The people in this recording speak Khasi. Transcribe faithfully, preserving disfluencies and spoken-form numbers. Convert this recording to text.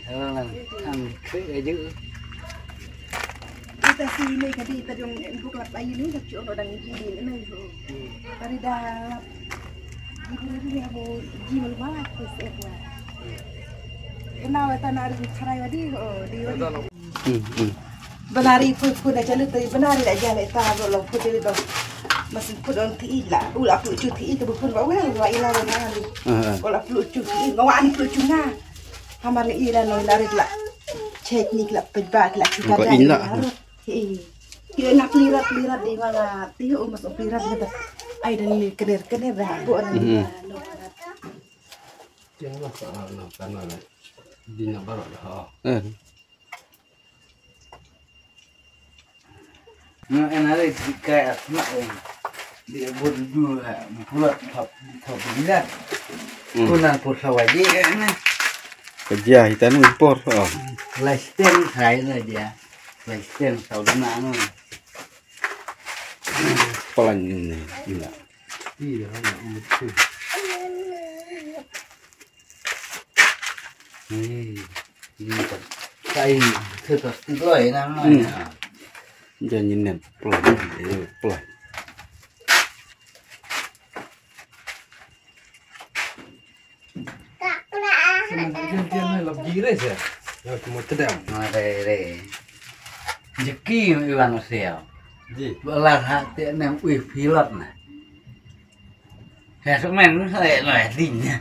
Kan kre aja. Ita si ini kadi ita jong buk lap ayu ni dah cuci orang di ini. Tadi dah ibu ni aku jimal malah aku sih lah. Kenal tanah hari cerai tadi oh di Hmm, hmm. Benari pun pun aja lu tadi benari dah jalan tak lo pun jadi tu. Masih pun orang ti lah. Ulah pun cuti itu pun bawa lah ilah benari. Ah, ah. Ulah pun cuti, ngawan pun cunga. Hamar ni ira no ira rit la. Chet ni kla pejba kla chuka Ko da in la. Ira rit. He. Kira nak lirat lirat di wala ti u mas lirat gitu. Ai dan ni kener kener dah. Bu orang Hmm. Jangan lah soal nak tanah lah. Di nak barak dah. Eh. Nga en are di kai asma eh. Di bor du ha bulat thap thap bilat. Hmm. Kuna pur sawaji eh na. Kerja hitan impor. Oh. Lasten khai na dia. Lasten saudana no. Palan ini. Iya. Iya, ya, betul. Ni, ni tak. Kai, kita tidak enak. Hmm. Jangan ni pelan, eh, pelan. Sama dia dia ni lap gire ya. Ya cuma tedam. Mare re. Jeki iwan usia. Ji. Belar hati nem ui pilot na. Ya semen saya no ya dinya.